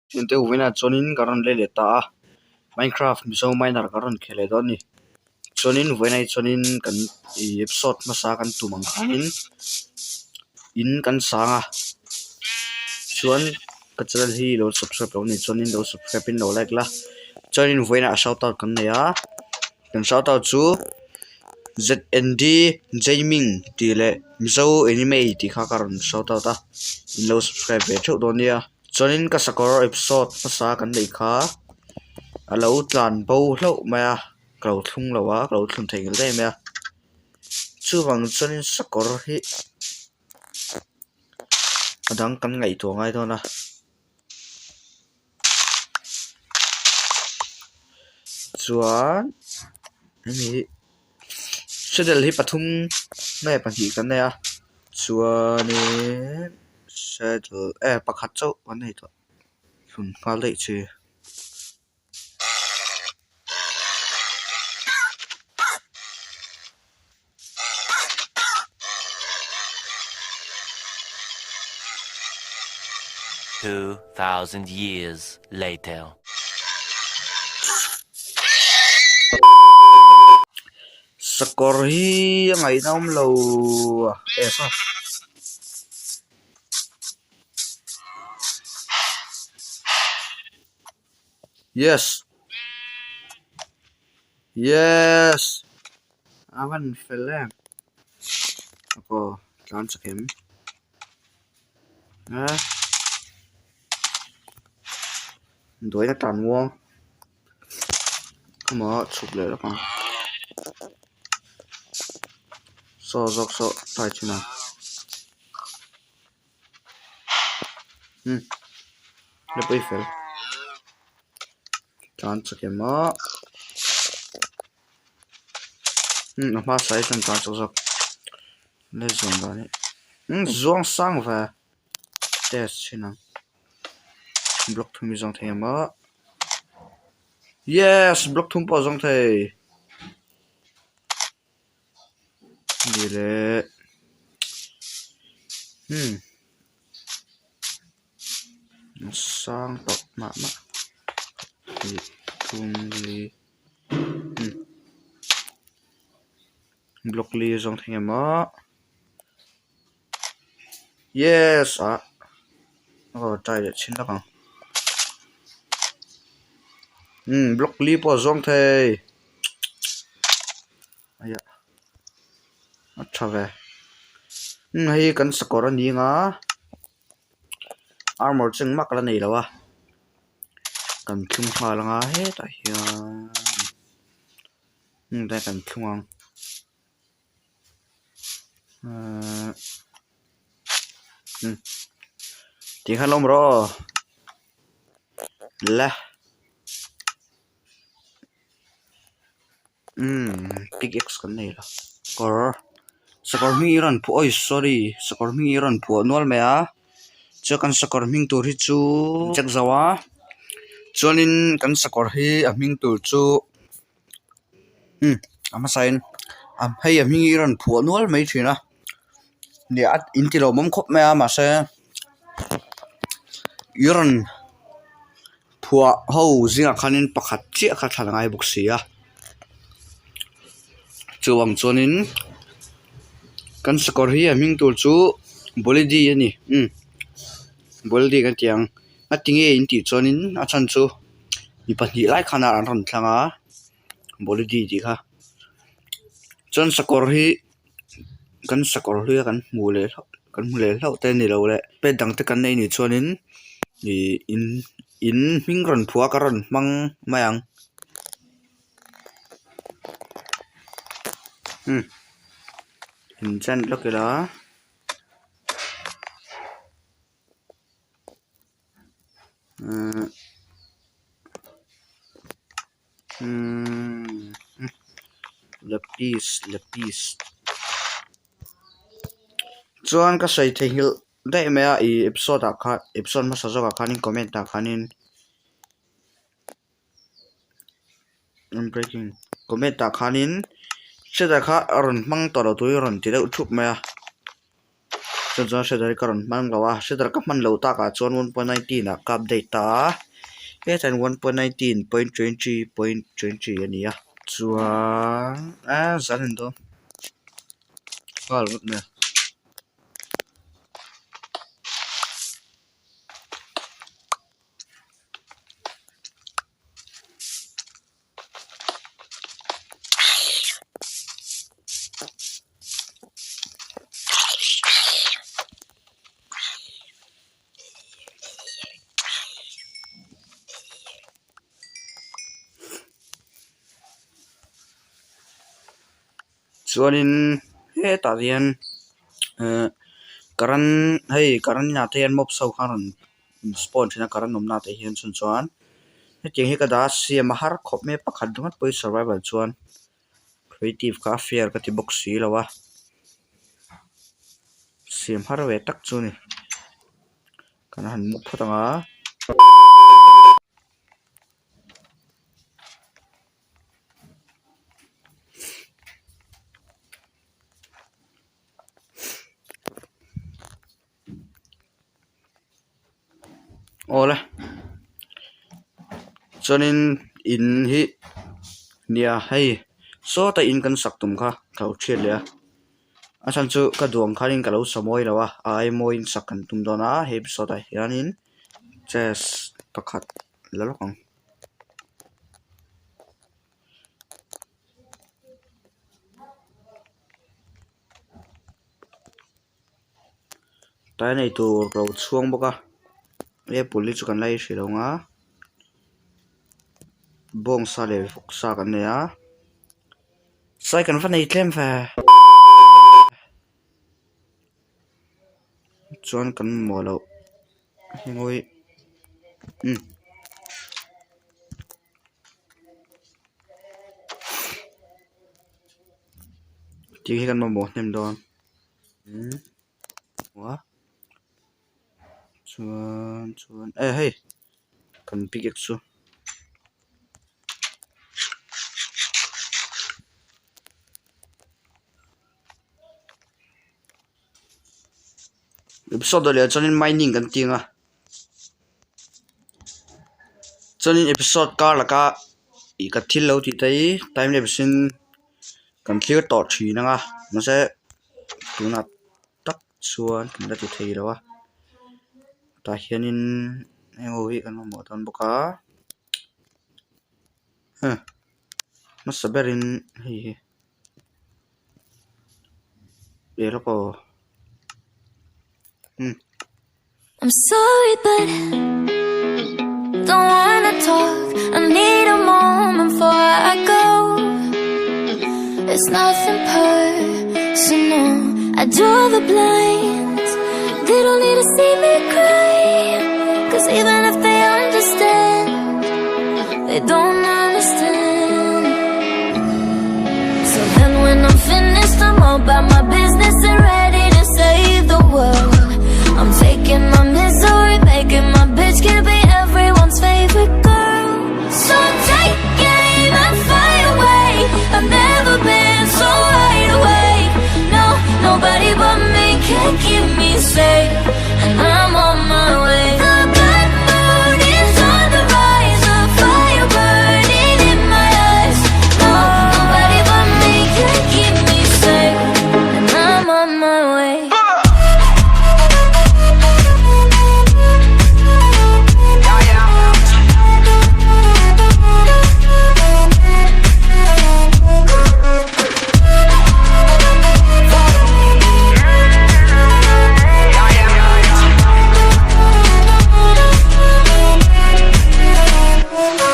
Thiante u vawiinah chuanin ka rawn lei leh ta a minecraft mizo miner ka rawn khel leh dawn a ni chuanin vawiinah hi chuanin kan ih episode hmasa kan tum ang khanin in kan sang a chuan ka channel hi lo subscribe lo anih chuanin lo subscribe in lo like la chuanin vawiinah shout out kan nei a kan shout out chu Z_N_D Jaiming tih leh mizo anime tih kha ka rawn shout out a in lo subscribe ve theuh dawn nia. Chuanin ka sakawr episode hmasa kan neih kha a lo tlan bo hlauh mai a ka lo thlung lo a ka lo thlun thei nghal daih mai a chuvang chuanin sakawr hi a dang kan ngaihtuah ngai dawn a. Chuan hemi hi saddle hi pathum nge pahnih kan nei a chuanin saddle eh pakhat chauh kan nei tawh hlun nghal daih chi. 2000 years later. Sakawr hi a ngaihna awm lo a e saw. Yes. Yes. A van fel em. Aw tlan chak em. A. Duaina tan muang. Amah chhuk leh lawk ang. Saw zawk saw try thin ang. Hmm. Le pui fel. Tlan chak em a. Hmm, a hma sai chuan tlan chak zawk. Le zuan dan hi. Hmm, zuang sang ve. Test thin ang. Block thum hi zawng thei em a. Yes, block thum pawh zawng thei. Ni leh hmm sang tawh mah mah hnih thum li hmm block li zawng thei em aw yes ah aw try leh chhin lawk ang hmm block li pawh a zawng thei. Aiah a tha ve umm hei kan sakawr a ni ang a armor chu engmah ka la nei lo a kan thlung nghal ang a hetah hian umm tlai kan thlung ang ahh umm tikhan awm rawh aw le. Umm pickaxe kan nei lo kawr sakawr hming hi rawn phuah awi sorry sakawr hming hi rawn phuah nual mai a chuan kan sakawr hming tur hi chu check zo a chuanin kan sakawr hi a hming tur chu umm a hmasain hei a hming hi rawn phuah nual mai thin a nia in ti lawmawm khawp mai a mahse i rawn. Phuah ho zingah khanin pakhat chiah kha thlan a ngai bawk si a chuvang chuanin kan sakawr hi a hming tur chu Bolidi a ni umm Bolidi kan ti ang a tinge in tih chuanin a chhan chu mi pahnih lai khan an rawn thlang a Bolidi tih kha chuan sakawr hi kan sakawr hlui a kan hmuh leh hlauh kan hmu leh hlauh te a ni lo leh pet dang te kan nei anih chuanin ih in in hming rawn phuah a ka rawn hmang mai ang umm in lawk ila. Umm lapis lapis chuan ka sawi theihnghilh daih mai a ih episode ah khan episode hmasa zawk ah khanin comment ah khanin unbreaking comment ah khanin hriata kha a rawn hmang tawh lo tur hi a rawn ti deuh thup mai a. Chuan chuan shader hi ka rawn hmang lo a shader ka hman loh takah chuan one point nineteen ah ka update ta a hetah hian one point nineteen point twenty point twenty a ni a chuan eee zan in dawn nghal vek mai a. Chuanin hetah hian ehh current hei current inah te hian mobs ho kha a rawn spawn thin a current awmna ah te hian chhun chuan hetiang hi ka dah a siam a har khawp mai a pakhat ringawt pawhin survival chuan creative kha a fair ka ti bawk si lo a siam har ve tak chu a ni kan han mu phawt ang a. Awle chuanin in hi nia hei sawta in kan sak tum kha ka lo thiat leh a a chhan chu ka duh ang khanin ka lo sa mawi lo a a ai mawiin sak kan tum dawn a he episode ah hianin chest pakhat la lawk ang. Tai nei tur ka lo chhuang bawk a apple hi chu kan la ei hrih lo ang a bawngsa leh vawksa kan nei a sai kan va nei tlem ve chuan kan mamawh loh hengawih umm. Tih hi kan mamawh hnem dawn umm a chuan chuan eh hei kan pickaxe chu. Episode ah leh chuanin mining kan ti ang a chuanin episode kar laka ih ka thil lo tih te hi time lapse in kan thlir tawh thin ang a mahse tunah tak chuan kan la ti thei lo a tah hianin heng ho hi kan mamawh dawn bawk a huh hmasa berin hei hi. Leh lawk aw umm. I'm sorry but don't wanna talk I need a moment before I go It's nothing personal I draw the blinds They don't need to see me cry Cause even if they understand They don't understand So then when I'm finished I'm all about my business and ready to save the world I'm taking my misery, making my bitch can be everyone's favorite girl So take aim and fire away I've never been so wide awake No, nobody but me can keep me safe And I'm on my way The blood moon is on the rise A fire burning in my eyes No, nobody but me can keep me safe And I'm on my way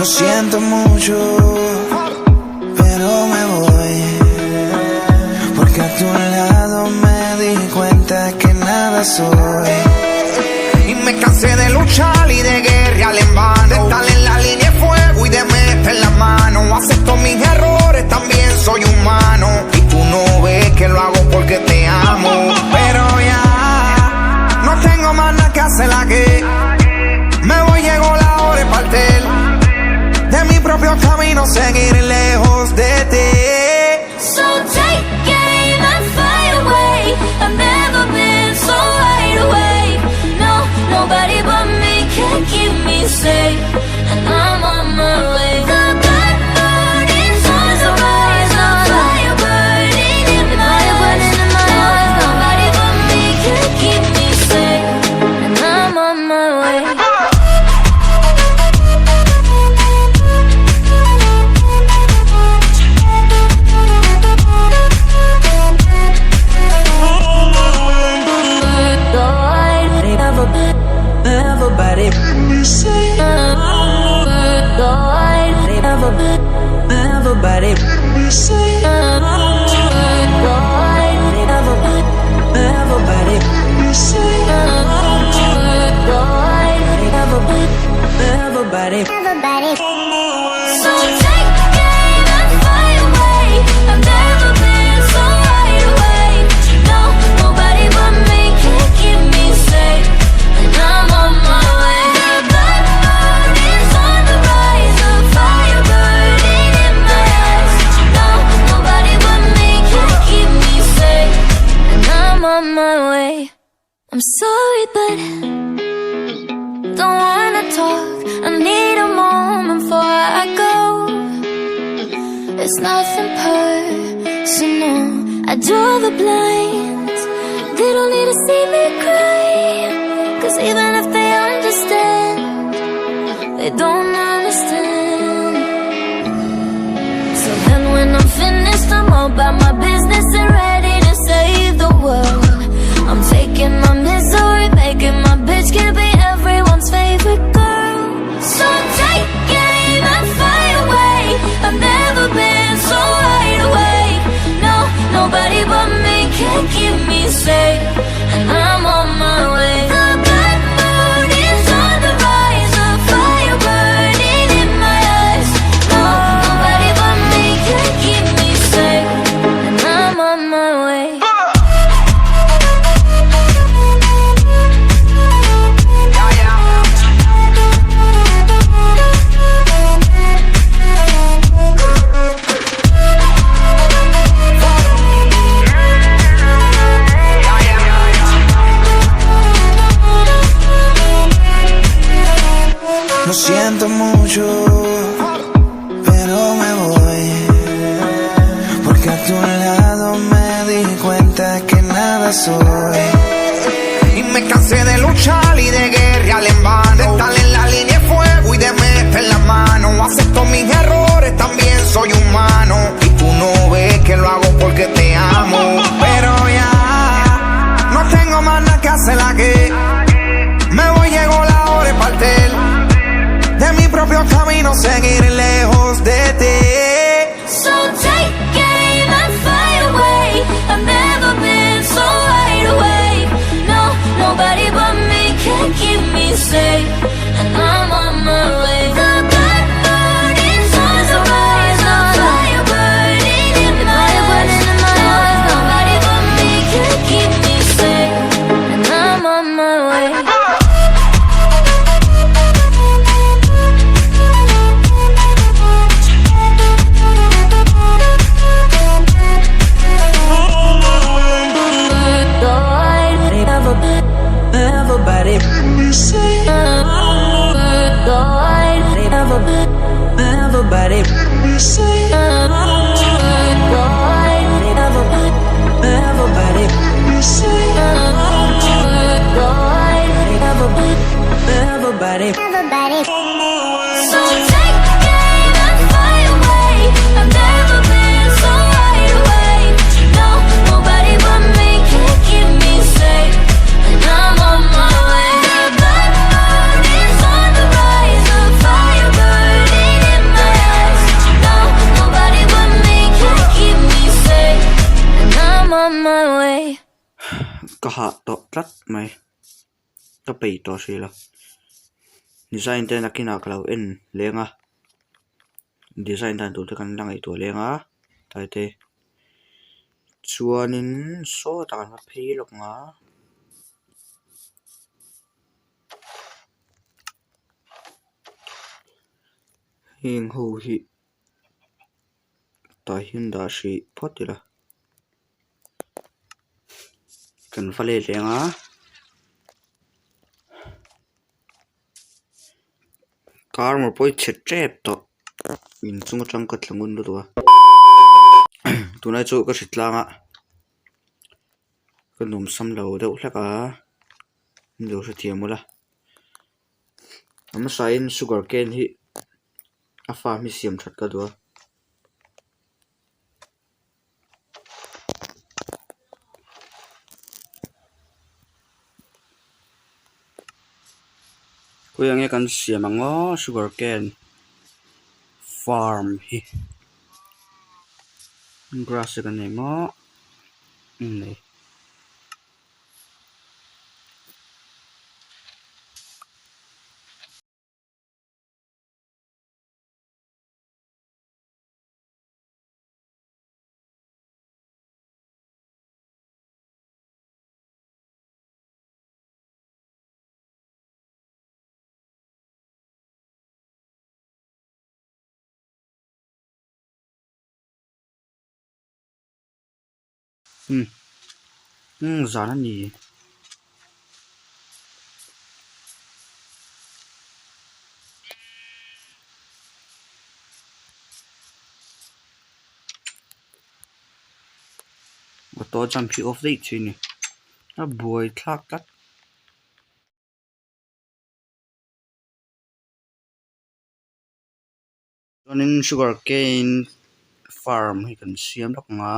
Lo siento mucho, pero me voy. Porque a tu lado me di cuenta que nada soy. Y me cansé de luchar y de guerrear en vano. De estar en la línea de fuego y de meter la mano. Acepto mis errores, también soy humano. Y tú no ves que lo hago porque te amo. Pero ya no tengo más nada que hacer aquí. Me voy, llegó la hora de partir. De mi propio camino, seguir lejos de ti. So take aim and fire away. I've never been so safe, and I'm on my way. The black moon is on the rise, a fire burning in my eyes. Nobody but me can keep me safe, and I'm on my way. So take aim and fly away. I've never been so wide awake. No, nobody but me can keep me safe, and I'm on my way. The black moon is on the rise, a fire burning in my eyes. No, nobody but me can keep me safe, and I'm on my way. I'm sorry, but don't wanna talk. I need a moment before I go. It's nothing personal. I draw the blinds. They don't need to see me cry. Cause even if they understand, they don't understand. So then when I'm finished, I'm all about my business and ready to save the world. I'm taking my misery, making my bitch can be everyone's favorite girl. So take aim and fly away. I've never been so wide awake. No, nobody but me can keep me safe, and I'm on my way. The black moon is on the rise, a fire burning in my eyes. No, nobody but me can keep me safe, and I'm on my way. Lo siento mucho, pero me voy. Porque a tu lado me di cuenta que nada soy. Y me cansé de luchar y de guerrear en vano. De estar en la línea de fuego y de meter la mano. Acepto mis errores, también soy humano. Y tú no ves que lo hago porque te amo. Pero ya, no tengo más nada que hacer aquí. Me voy, llegó la hora de partir. De mi propio camino, seguir lejos de ti. So take aim and fly away. I've never been so wide awake. No, nobody but me can keep me safe, and I'm on my way. The black moon is on the rise, a fire burning in my eyes. No, nobody but me can keep me safe, and I'm on my way. So take aim and fly away. I've never been so wide awake. No, nobody but me can keep me safe, and I'm on my way. The black moon is on the rise, a fire burning in my eyes. No, nobody but me can keep me safe, and I'm on my way. Ka hah tawh tlat mai ka peih tawh hrih lo design te nakinah ka lo en leng a design dan tur te kan la ngaihtuah leng a tlai te chuanin sawtah kan va phei lawk ang a. Heng ho hi tah hian dah hrih phawt ila kan va let leng a. Ka armor pawh hi chhe tep tawh inchung atang ka tla ngun lutuk a tunlai chu ka hri tlang a ka nuamsam lo deuh hlek a min lo hrethiam ula a hmasa in sugar cane hi a farm hi siam that ka duh a. Khawi ang nge kan siam ang aw sugar cane farm hi grass te kan nei maw nei. Umm umm zan a ni. Auto jump hi off daih chi a ni a buai thlak tlat. Chuanin sugar cane farm hi kan siam lawk ang a.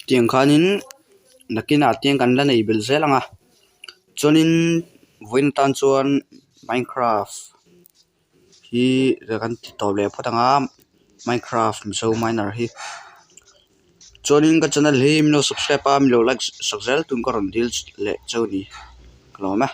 Tiang khanin nakinah tiang kan la nei belh zel ang a chuanin vawiin atan chuan minecraft hi kan ti tawp leh phawt ang a minecraft mizo miner hi chuanin ka channel hi min lo subscribe a min lo like sak zel tun ka rawn dil leh cheu a ni ka lawm e.